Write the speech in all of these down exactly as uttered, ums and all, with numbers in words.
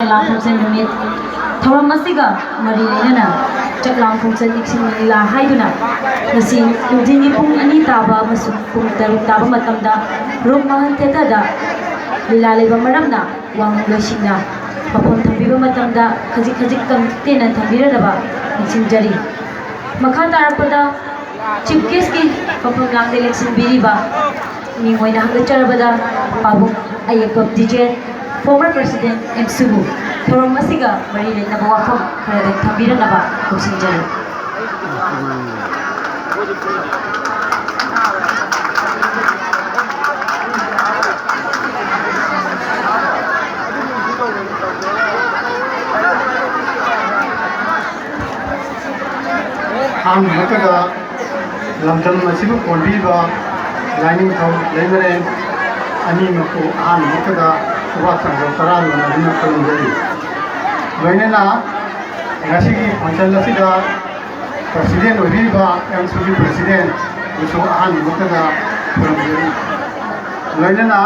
ꯆꯛꯂꯥꯡ ꯈꯣꯡꯆꯠ ꯅꯨꯃꯤꯠ꯫ ꯊꯧꯔꯝ ꯑꯁꯤꯒ ꯃꯔꯤ ꯂꯩꯅꯅ ꯆꯛꯂꯥꯡ ꯈꯣꯡꯆꯠ ꯅꯤꯡꯁꯤꯡꯕ ꯂꯤꯂꯥ ꯍꯥꯏꯗꯨꯅ ꯉꯁꯤ ꯅꯨꯡꯊꯤꯜꯒꯤ ꯄꯨꯡ ꯑꯅꯤ ꯇꯥꯕ ꯑꯃꯁꯨꯡ ꯄꯨꯡ ꯇꯔꯨꯛ ꯇꯥꯕ ꯃꯇꯝꯗ ꯔꯨꯞ ꯃꯍꯜ ꯊꯤꯌꯦꯇꯔꯗ ꯂꯤꯂꯥ ꯂꯩꯕ ꯃꯔꯝꯅ ꯋꯥꯉꯥꯡꯂꯣꯏꯁꯤꯡꯅ ꯃꯐꯝ ꯊꯝꯕꯤꯕ ꯃꯇꯝꯗ ꯈꯖꯤꯛ ꯈꯖꯤꯛ ꯇꯦꯟꯅ ꯊꯝꯕꯤꯔꯗꯕ ꯅꯤꯡꯁꯤꯡꯖꯔꯤ꯫ ꯃꯈꯥ ꯇꯥꯔꯛꯄꯗ ꯆꯤꯐ ꯒꯦꯁꯀꯤ ꯃꯐꯝ ꯂꯥꯡꯗ ꯂꯦꯡꯁꯤꯟꯕꯤꯔꯤꯕ ꯃꯤꯡ ꯑꯣꯏꯅ ꯍꯪꯒꯠꯆꯔꯕꯗ ꯄꯥꯕꯨꯡ ꯑꯌꯦꯛꯄ ꯗꯤꯖꯦꯟ, former president ꯑꯦꯝꯁꯨꯕꯨ ꯊꯧꯔꯝ ꯑꯁꯤꯒ ꯃꯔꯤ ꯂꯩꯅꯕ ꯋꯥꯐꯝ ꯈꯔꯗꯪ ꯊꯝꯕꯤꯔꯝꯅꯕ ꯈꯪꯁꯤꯟꯖꯔꯤ꯫ ꯑꯍꯥꯟꯕꯃꯛꯇꯗ ꯂꯝꯗꯝ ꯑꯁꯤꯕꯨ ꯀꯣꯟꯕꯤꯕ ꯂꯥꯏꯅꯤꯡꯊꯧ ꯂꯩꯃꯔꯦꯟ ꯑꯅꯤꯃꯛꯄꯨ ꯑꯍꯥꯟꯕꯃꯛꯇꯗ ꯈꯨꯕꯥꯛ ꯊꯥꯡꯖꯧ ꯇꯔꯥ ꯂꯣꯟꯅꯗꯨꯅ ꯈꯨꯔꯨꯝꯖꯔꯤ꯫ ꯂꯣꯏꯅꯅ ꯉꯁꯤꯒꯤ function ꯑꯁꯤꯗ president ꯑꯣꯏꯕꯤꯔꯤꯕ ꯑꯦꯝꯁꯨꯒꯤ president ꯕꯨꯁꯨ ꯑꯍꯥꯟꯕꯃꯛꯇꯗ ꯈꯨꯔꯨꯝꯖꯔꯤ꯫ ꯂꯣꯏꯅꯅ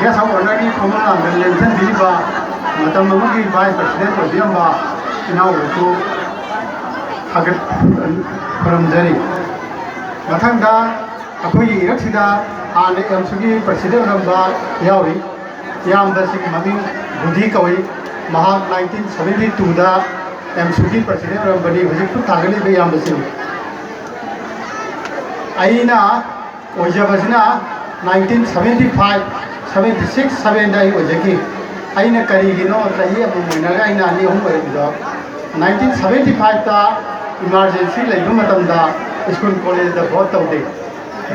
guest of honourꯒꯤ ꯐꯝꯐꯝ ꯂꯥꯡꯗ ꯂꯦꯡꯁꯤꯟꯕꯤꯔꯤꯕ ꯃꯇꯝ ꯑꯃꯒꯤ vice president ꯑꯣꯏꯕꯤꯔꯝꯕ ꯏꯅꯥꯎꯕꯨꯁꯨ ꯊꯥꯒꯠ ꯈꯨꯔꯨꯝꯖꯔꯤ꯫ ꯃꯊꯪꯗ ꯑꯩꯈꯣꯏꯒꯤ ꯏꯔꯛꯁꯤꯗ ꯍꯥꯟꯅ ꯑꯦꯝꯁꯨꯒꯤ president ꯑꯣꯏꯔꯝꯕ ꯌꯥꯎꯔꯤ꯫ ꯏꯌꯥꯝꯕꯁꯤꯒꯤ ꯃꯃꯤꯡ ꯕꯨꯙꯤ ꯀꯧꯏ꯫ ꯃꯍꯥꯛ nineteen seventy twoꯗ ꯑꯦꯝꯁꯨꯒꯤ president ꯑꯣꯏꯔꯝꯕꯅꯤ꯫ ꯍꯧꯖꯤꯛ ꯈꯨꯠ ꯊꯥꯒꯠꯂꯤꯕ ꯏꯌꯥꯝꯕꯁꯤꯅꯤ꯫ ꯑꯩꯅ ꯑꯣꯏꯖꯕꯁꯤꯅ nineteen seventy five, seventy six, sevenꯗ ꯑꯩ ꯑꯣꯏꯖꯈꯤ꯫ ꯑꯩꯅ ꯀꯔꯤꯒꯤꯅꯣ ꯆꯍꯤ ꯑꯃꯃꯝ ꯑꯣꯏꯅꯔꯒ ꯑꯩꯅ ꯑꯅꯤ ꯑꯍꯨꯝ ꯑꯣꯏꯔꯛꯄꯗꯣ, nineteen seventy fiveꯇ emergency ꯂꯩꯕ ꯃꯇꯝꯗ school collegeꯗ vote ꯇꯧꯗꯦ꯫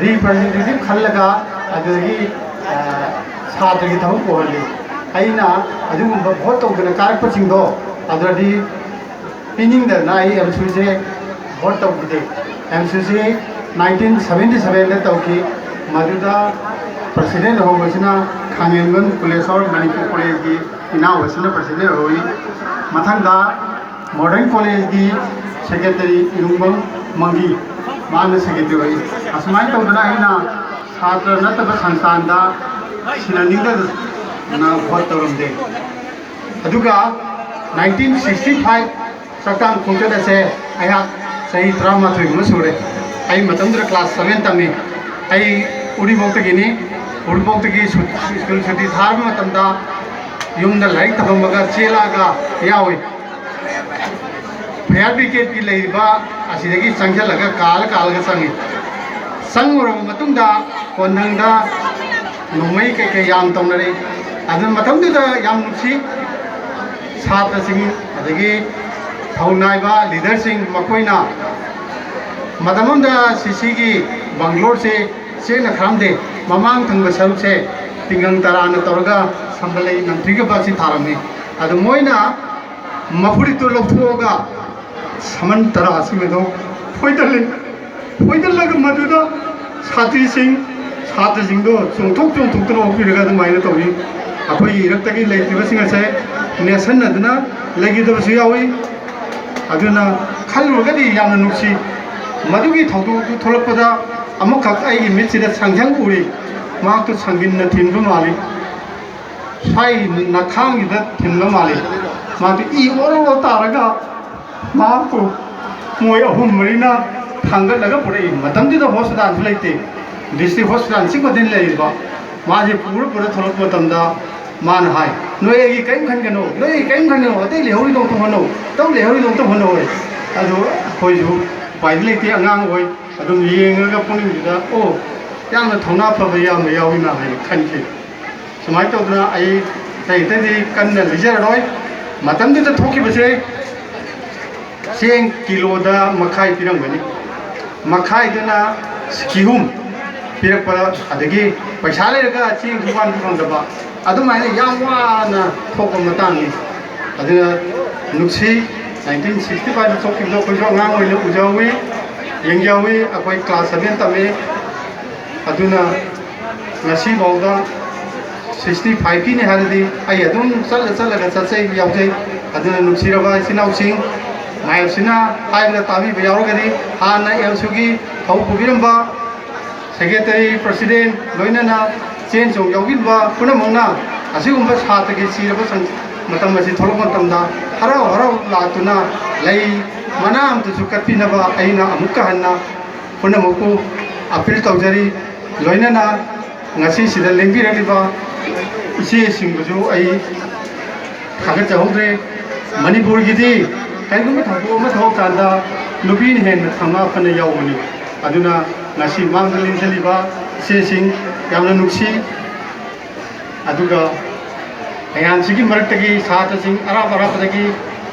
Representative ꯈꯜꯂꯒ ꯑꯗꯨꯗꯒꯤ, ꯑ, ꯁꯥꯇ꯭ꯔꯒꯤ ꯊꯕꯛ ꯄꯨꯍꯜꯂꯤ꯫ ꯑꯩꯅ ꯑꯗꯨꯒꯨꯝꯕ vote ꯇꯧꯗꯅ ꯀꯥꯔꯛꯄꯁꯤꯡꯗꯣ ꯑꯗꯨꯗꯗꯤ ꯄꯤꯅꯤꯡꯗꯗꯅ ꯑꯩ ꯑꯦꯝꯁꯨꯁꯦ vote ꯇꯧꯈꯤꯗꯦ꯫ ꯑꯦꯝꯁꯨꯁꯤ nineteen seventy sevenꯗ ꯇꯧꯈꯤ꯫ ꯃꯗꯨꯗ president ꯑꯣꯏꯍꯧꯕꯁꯤꯅ ꯈꯥꯉꯦꯝꯕꯝ ꯀꯨꯂꯦꯁꯣꯔ ꯃꯅꯤꯄꯨꯔ collegeꯀꯤ ꯏꯅꯥꯎ ꯑꯁꯤꯅ president ꯑꯣꯏꯍꯧꯏ꯫ ꯃꯊꯪꯗ modern collegeꯀꯤ secretary ꯏꯔꯨꯡꯕꯝ ꯃꯪꯒꯤ, ꯃꯥꯅ secretary ꯑꯣꯏ꯫ ꯑꯁꯨꯃꯥꯏꯅ ꯇꯧꯗꯅ ꯑꯩꯅ ꯁꯥꯇ꯭ꯔ ꯅꯠꯇꯕ ꯁꯪꯁꯊꯥꯟꯗ ꯁꯤꯟꯅꯅꯤꯡꯗꯗꯅ vote ꯇꯧꯔꯝꯗꯦ꯫ ꯑꯗꯨꯒ nineteen sixty five ꯆꯥꯛꯇꯥꯡ ꯈꯣꯡꯆꯠ ꯑꯁꯦ ꯑꯩꯍꯥꯛ ꯆꯍꯤ ꯇꯔꯥꯃꯥꯊꯣꯏꯒꯨꯝꯕ ꯁꯨꯔꯦ꯫ ꯑꯩ ꯃꯇꯝꯗꯨꯗ class seven ꯇꯝꯃꯤ꯫ ꯑꯩ ꯎꯔꯤꯄꯣꯛꯇꯒꯤꯅꯤ꯫ ꯎꯔꯤꯄꯣꯛꯇꯒꯤ ꯁꯨ-, ꯁ꯭ꯀꯨꯜ ꯁꯨꯇꯤ ꯊꯥꯔꯕ ꯃꯇꯝꯗ ꯌꯨꯝꯗ ꯂꯥꯏꯔꯤꯛ ꯇꯝꯃꯝꯃꯒ ꯆꯦꯜꯂꯛꯑꯒ ꯌꯥꯎꯏ꯫ Fire Brigadeꯀꯤ ꯂꯩꯔꯤꯕ ꯑꯁꯤꯗꯒꯤ ꯆꯪꯁꯤꯜꯂꯒ ꯀꯥꯜꯂ ꯀꯥꯜꯂꯒ ꯆꯪꯉꯤ꯫ ꯆꯪꯉꯨꯔꯕ ꯃꯇꯨꯡꯗ ꯀꯣꯟꯊꯪꯗ ꯅꯣꯡꯃꯩ ꯀꯩꯀꯩ ꯌꯥꯝ ꯇꯧꯅꯔꯛꯏ꯫ ꯑꯗꯨ ꯃꯇꯝꯗꯨꯗ ꯌꯥꯝ ꯅꯨꯡꯁꯤ꯫ ꯁꯥꯇ꯭ꯔꯁꯤꯡ ꯑꯗꯒꯤ ꯊꯧꯅꯥꯏꯕ leaderꯁꯤꯡ ꯃꯈꯣꯏꯅ ꯃꯇꯝ ꯑꯃꯗ CCꯒꯤ ꯕꯪꯒ꯭ꯂꯣꯔꯁꯦ ꯆꯦꯛꯅ ꯈꯔꯝꯗꯦ, ꯃꯃꯥꯡ ꯊꯪꯕ ꯁꯔꯨꯛꯁꯦ ꯇꯤꯡꯒꯪ ꯇꯔꯥꯅ ꯇꯧꯔꯒ ꯁꯝꯕꯜꯂꯩ ꯅꯝꯊꯤꯒꯕ ꯑꯁꯤ ꯊꯥꯔꯝꯃꯤ꯫ ꯑꯗꯨ ꯃꯣꯏꯅ ꯃꯐꯨꯔꯤꯠꯇꯨ ꯂꯧꯊꯣꯛꯑꯒ ꯁꯃꯟ ꯇꯔꯥꯁꯤꯡ ꯑꯗꯨ ꯐꯣꯏꯗꯠꯂꯤ꯫ ꯐꯣꯏꯗꯠꯂꯒ ꯃꯗꯨꯗ ꯁꯥꯇ꯭ꯔꯤꯁꯤꯡ, ꯁꯥꯇ꯭ꯔꯁꯤꯡꯗꯣ ꯆꯣꯡꯊꯣꯛ ꯆꯣꯡꯊꯣꯛꯇꯅ ꯑꯣꯛꯄꯤꯔꯒ ꯑꯗꯨꯃꯥꯏꯅ ꯇꯧꯏ꯫ ꯑꯩꯈꯣꯏꯒꯤ ꯏꯔꯛꯇꯒꯤ ꯂꯩꯇ꯭ꯔꯤꯕꯁꯤꯡ ꯑꯁꯦ ꯅꯦꯠꯁꯟꯅꯗꯨꯅ ꯂꯩꯈꯤꯗꯕꯁꯨ ꯌꯥꯎꯏ꯫ ꯑꯗꯨꯅ ꯈꯜꯂꯨꯔꯒꯗꯤ ꯌꯥꯝꯅ ꯅꯨꯡꯁꯤ꯫ ꯃꯗꯨꯒꯤ ꯊꯧꯗꯣꯛꯇꯨ ꯊꯣꯛꯂꯛꯄꯗ ꯑꯃꯈꯛ ꯑꯩꯒꯤ ꯃꯤꯠꯁꯤꯗ ꯁꯪꯁꯪ ꯎꯔꯤ꯫ ꯃꯍꯥꯛꯇꯨ ꯁꯪꯒꯤꯟꯅ ꯊꯤꯟꯕ ꯃꯥꯜꯂꯤ꯫ ꯁ꯭ꯋꯥꯏ ꯅꯈꯥꯡꯁꯤꯗ ꯊꯤꯟꯕ ꯃꯥꯜꯂꯤ꯫ ꯃꯥꯗꯤ ꯏ ꯑꯣꯔꯣ ꯑꯣꯔꯣ ꯇꯥꯔꯒ ꯃꯍꯥꯛꯄꯨ ꯃꯣꯏ ꯑꯍꯨꯝ ꯃꯔꯤꯅ ꯊꯥꯡꯒꯠꯂꯒ ꯄꯨꯔꯛꯏ꯫ ꯃꯇꯝꯗꯨꯗ hospitalꯁꯨ ꯂꯩꯇꯦ, district hospital ꯁꯤꯃꯗꯤ ꯂꯩꯔꯤꯕ꯫ ꯃꯥꯁꯦ ꯄꯨꯔ ꯄꯨꯔ ꯊꯣꯛꯂꯛꯄ ꯃꯇꯝꯗ ꯃꯥꯅ ꯍꯥꯏ, "ꯅꯣꯏ ꯑꯩꯒꯤ ꯀꯔꯤꯝ ꯈꯟꯒꯅꯨ, ꯅꯣꯏ ꯑꯩꯒꯤ ꯀꯔꯤꯝ ꯈꯟꯒꯅꯨ, ꯑꯇꯩ ꯂꯩꯍꯧꯔꯤꯗꯣ ꯑꯝꯇ ꯍꯣꯠꯅꯧ, ꯑꯇꯩ ꯂꯩꯍꯧꯔꯤꯗꯣ ꯑꯝꯇ ꯍꯣꯠꯅꯧ" ꯍꯥꯏ꯫ ꯑꯗꯨ ꯑꯩꯈꯣꯏꯁꯨ ꯎꯄꯥꯏꯗꯤ ꯂꯩꯇꯦ, ꯑꯉꯥꯡ ꯑꯣꯏ꯫ ꯑꯗꯨꯝ ꯌꯦꯡꯉꯒ ꯄꯨꯛꯅꯤꯡꯗꯨꯗ, "ꯑꯣ, ꯌꯥꯝꯅ ꯊꯧꯅꯥ ꯐꯕ ꯏꯌꯥꯝꯕ ꯌꯥꯎꯏꯅ" ꯍꯥꯏꯅ ꯈꯟꯈꯤ꯫ ꯁꯨꯃꯥꯏꯅ ꯇꯧꯗꯅ ꯑꯩ ꯑꯇꯩ ꯑꯇꯩꯗꯤ ꯀꯟꯅ ꯂꯤꯖꯔꯔꯣꯏ꯫ ꯃꯇꯝꯗꯨꯗ ꯊꯣꯛꯈꯤꯕꯁꯦ ꯆꯦꯡ ꯀꯤꯂꯣꯗ ꯃꯈꯥꯏ ꯄꯤꯔꯝꯒꯅꯤ, ꯃꯈꯥꯏꯗꯨꯅ ꯀꯤꯍꯣꯝ ꯄꯤꯔꯛꯄ, ꯑꯗꯒꯤ ꯄꯩꯁꯥ ꯂꯩꯔꯒ ꯆꯦꯡꯁꯨ ꯋꯥꯟꯕ ꯐꯪꯗꯕ, ꯑꯗꯨꯃꯥꯏꯅ ꯌꯥꯝ ꯋꯥꯅ ꯊꯣꯛꯄ ꯃꯇꯥꯡꯅꯤ꯫ ꯑꯗꯨꯅ ꯅꯨꯡꯁꯤ, nineteen sixty fiveꯇ ꯊꯣꯛꯈꯤꯕꯗꯣ ꯑꯩꯈꯣꯏꯁꯨ ꯑꯉꯥꯡ ꯑꯣꯏꯅ ꯎꯖꯍꯧꯋꯤ, ꯌꯦꯡꯖꯍꯧꯋꯤ꯫ ꯑꯩꯈꯣꯏ class seven ꯇꯝꯃꯤ꯫ ꯑꯗꯨꯅ ꯉꯁꯤꯐꯥꯎꯗ sixty fiveꯀꯤꯅꯤ ꯍꯥꯏꯔꯗꯤ ꯑꯩ ꯑꯗꯨꯝ ꯆꯠꯂ ꯆꯠꯂꯒ ꯆꯠꯆꯩ, ꯌꯥꯎꯖꯩ꯫ ꯑꯗꯨꯅ ꯅꯨꯡꯁꯤꯔꯕ ꯏꯆꯤꯟ ꯏꯅꯥꯎꯁꯤꯡ, ꯃꯌꯥꯝꯁꯤꯅ ꯍꯥꯏꯕꯗ ꯇꯥꯕꯤꯕ ꯌꯥꯎꯔꯒꯗꯤ, ꯍꯥꯟꯅ ꯑꯦꯜꯁꯨꯒꯤ ꯊꯧ ꯄꯨꯕꯤꯔꯝꯕ secretary, president, ꯂꯣꯏꯅꯅ ꯆꯦꯟ ꯆꯣꯡ ꯌꯥꯎꯕꯤꯔꯤꯕ ꯄꯨꯝꯅꯃꯛꯅ ꯑꯁꯤꯒꯨꯝꯕ ꯁꯥꯇ꯭ꯔꯒꯤ ꯁꯤꯔꯕ ꯁꯪ-, ꯃꯇꯝ ꯑꯁꯤ ꯊꯣꯛꯂꯛꯄ ꯃꯇꯝꯗ ꯍꯔꯥꯎ ꯍꯔꯥꯎ ꯂꯥꯛꯇꯨꯅ ꯂꯩ ꯃꯅꯥ ꯑꯃꯇꯁꯨ ꯀꯠꯄꯤꯅꯕ ꯑꯩꯅ ꯑꯃꯨꯛꯀ ꯍꯟꯅ ꯄꯨꯝꯅꯃꯛꯄꯨ ꯑꯄꯤꯜ ꯇꯧꯖꯔꯤ꯫ ꯂꯣꯏꯅꯅ ꯉꯁꯤꯁꯤꯗ ꯂꯦꯡꯕꯤꯔꯛꯂꯤꯕ ꯏꯆꯦꯁꯤꯡꯕꯨꯁꯨ ꯑꯩ ꯊꯥꯒꯠꯆꯍꯧꯗ꯭ꯔꯦ꯫ ꯃꯅꯤꯄꯨꯔꯒꯤꯗꯤ ꯀꯔꯤꯒꯨꯝꯕ ꯊꯧꯗꯣꯛ ꯑꯃ ꯊꯣꯛꯑꯀꯥꯟꯗ ꯅꯨꯄꯤꯅ ꯍꯦꯟꯅ ꯊꯧꯅꯥ ꯐꯅ ꯌꯥꯎꯕꯅꯤ꯫ ꯑꯗꯨꯅ ꯉꯁꯤ ꯃꯥꯡꯗ ꯂꯦꯡꯁꯤꯜꯂꯤꯕ ꯏꯆꯦꯁꯤꯡ ꯌꯥꯝꯅ ꯅꯨꯡꯁꯤ꯫ ꯑꯗꯨꯒ ꯃꯌꯥꯝꯁꯤꯒꯤ ꯃꯔꯛꯇꯒꯤ ꯁꯥꯇ꯭ꯔꯁꯤꯡ ꯑꯔꯥꯞ ꯑꯔꯥꯞꯄꯗꯒꯤ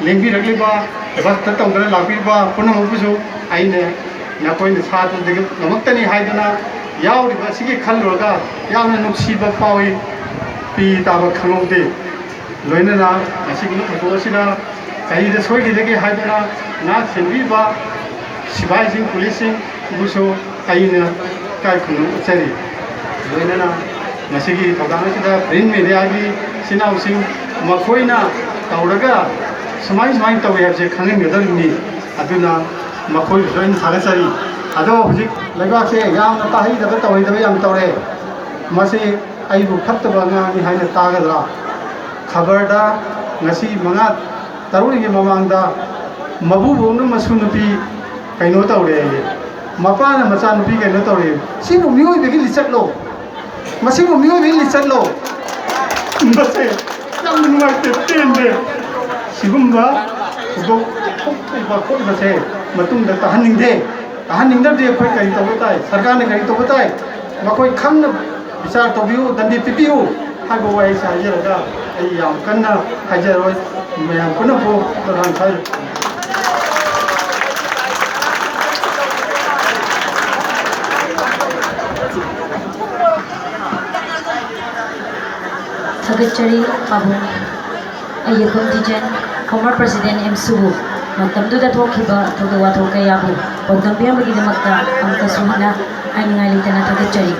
ꯂꯦꯡꯕꯤꯔꯛꯂꯤꯕ, ꯕꯁꯇ ꯇꯧꯗꯅ ꯂꯥꯛꯄꯤꯔꯤꯕ ꯄꯨꯝꯅꯃꯛꯄꯨꯁꯨ ꯑꯩꯅ ꯅꯈꯣꯏꯅ ꯁꯥꯇ꯭ꯔꯗꯒꯤꯗꯃꯛꯇꯅꯤ ꯍꯥꯏꯗꯨꯅ ꯌꯥꯎꯔꯤꯕ ꯑꯁꯤꯒꯤ ꯈꯜꯂꯨꯔꯒ ꯌꯥꯝꯅ ꯅꯨꯡꯁꯤꯕ ꯐꯥꯎꯏ꯫ ꯄꯤ ꯇꯥꯕ ꯈꯪꯍꯧꯗꯦ꯫ ꯂꯣꯏꯅꯅ ꯉꯁꯤꯒꯤ ꯊꯧꯗꯣꯛ ꯑꯁꯤꯗ ꯀꯔꯤꯗ ꯁꯣꯏꯈꯤꯗꯒꯦ ꯍꯥꯏꯗꯨꯅ ꯉꯥꯛ ꯁꯦꯟꯕꯤꯕ ꯁꯤꯐꯥꯏꯁꯤꯡ, ꯄꯨꯂꯤꯁꯁꯤꯡꯕꯨꯁꯨ ꯑꯩꯅ ꯏꯀꯥꯏ ꯈꯨꯝꯅꯕ ꯎꯠꯆꯔꯤ꯫ ꯂꯣꯏꯅꯅ ꯉꯁꯤꯒꯤ ꯊꯧꯗꯥꯡ ꯑꯁꯤꯗ ꯄ꯭ꯔꯤꯟ ꯃꯦꯗꯤꯌꯥꯒꯤ ꯏꯆꯤꯟ ꯏꯅꯥꯎꯁꯤꯡ, ꯃꯈꯣꯏꯅ ꯇꯧꯔꯒ ꯁꯨꯃꯥꯏ ꯁꯨꯃꯥꯏꯅ ꯇꯧꯏ ꯍꯥꯏꯕꯁꯦ ꯈꯪꯍꯟꯒꯗꯧꯔꯤꯕꯅꯤ꯫ ꯑꯗꯨꯅ ꯃꯈꯣꯏꯕꯨꯁꯨ ꯑꯩꯅ ꯊꯥꯒꯠꯆꯔꯤ꯫ ꯑꯗꯣ ꯍꯧꯖꯤꯛ ꯂꯩꯕꯥꯛꯁꯦ ꯌꯥꯝꯅ ꯇꯥꯍꯩꯗꯕ ꯇꯧꯍꯩꯗꯕ ꯌꯥꯝ ꯇꯧꯔꯦ꯫ ꯃꯁꯤ ꯑꯩꯕꯨ ꯐꯠꯇꯕ ꯑꯉꯥꯡꯅꯤ ꯍꯥꯏꯅ ꯇꯥꯒꯗ꯭ꯔꯥ? ꯈꯕꯔꯗ ꯉꯁꯤ ꯃꯉꯥ ꯇꯔꯨꯛꯅꯤꯒꯤ ꯃꯃꯥꯡꯗ ꯃꯕꯨꯕꯣꯛꯅ ꯃꯁꯨ ꯅꯨꯄꯤ ꯀꯩꯅꯣ ꯇꯧꯔꯦ, ꯃꯄꯥꯅ ꯃꯆꯥ ꯅꯨꯄꯤ ꯀꯩꯅꯣ ꯇꯧꯔꯦ꯫ ꯁꯤꯕꯨ ꯃꯤꯑꯣꯏꯕꯒꯤ ꯂꯤꯆꯠꯂꯣ? ꯃꯁꯤꯕꯨ ꯃꯤꯑꯣꯏꯕꯒꯤ ꯂꯤꯆꯠꯂꯣ? ꯃꯁꯦ ꯌꯥꯝꯅ ꯅꯨꯡꯉꯥꯏꯇꯦ, ꯄꯦꯟꯗꯦ꯫ ꯁꯤꯒꯨꯝꯕ ꯊꯧꯗꯣꯛ ꯊꯣꯛꯂꯤꯕ ꯈꯣꯠꯂꯤꯕꯁꯦ ꯃꯇꯨꯡꯗ ꯇꯥꯍꯟꯅꯤꯡꯗꯦ꯫ ꯇꯥꯍꯟꯅꯤꯡꯗꯕꯗꯤ ꯑꯩꯈꯣꯏ ꯀꯔꯤ ꯇꯧꯕ ꯇꯥꯏ? ꯁꯔꯀꯥꯔꯅ ꯀꯔꯤ ꯇꯧꯕ ꯇꯥꯏ? ꯃꯈꯣꯏ ꯈꯪꯅ ꯕꯤꯆꯥꯔ ꯇꯧꯕꯤꯌꯨ, ꯗꯟꯗꯤ ꯄꯤꯕꯤꯌꯨ ꯍꯥꯏꯕ ꯋꯥꯍꯩꯁꯤ ꯍꯥꯏꯖꯔꯒ ꯑꯩ ꯌꯥꯝ ꯀꯟꯅ ꯍꯥꯏꯖꯔꯣꯏ꯫ ꯃꯌꯥꯝ ꯄꯨꯝꯅꯃꯛꯄꯨ ꯄ꯭ꯔꯙꯥꯟ ꯊꯥꯖꯔꯤ꯫ ꯊꯥꯒꯠꯆꯔꯤ ꯄꯥꯕꯨꯡ꯫ ꯑꯩꯒꯤ ꯈꯨꯟ ꯇꯤꯆꯦꯟ former president ꯑꯦꯝꯁꯨꯕꯨ ꯃꯇꯝꯗꯨꯗ ꯊꯣꯛꯈꯤꯕ ꯊꯧꯗꯣꯛ ꯋꯥꯊꯣꯛ ꯀꯌꯥꯕꯨ ꯄꯥꯎꯗꯝꯕꯤꯔꯝꯕꯒꯤꯗꯃꯛꯇ ꯑꯃꯨꯛꯀꯁꯨ ꯍꯟꯅ ꯍꯥꯏꯅꯤꯡꯉꯥꯏ ꯂꯩꯇꯅ ꯊꯥꯒꯠꯆꯔꯤ꯫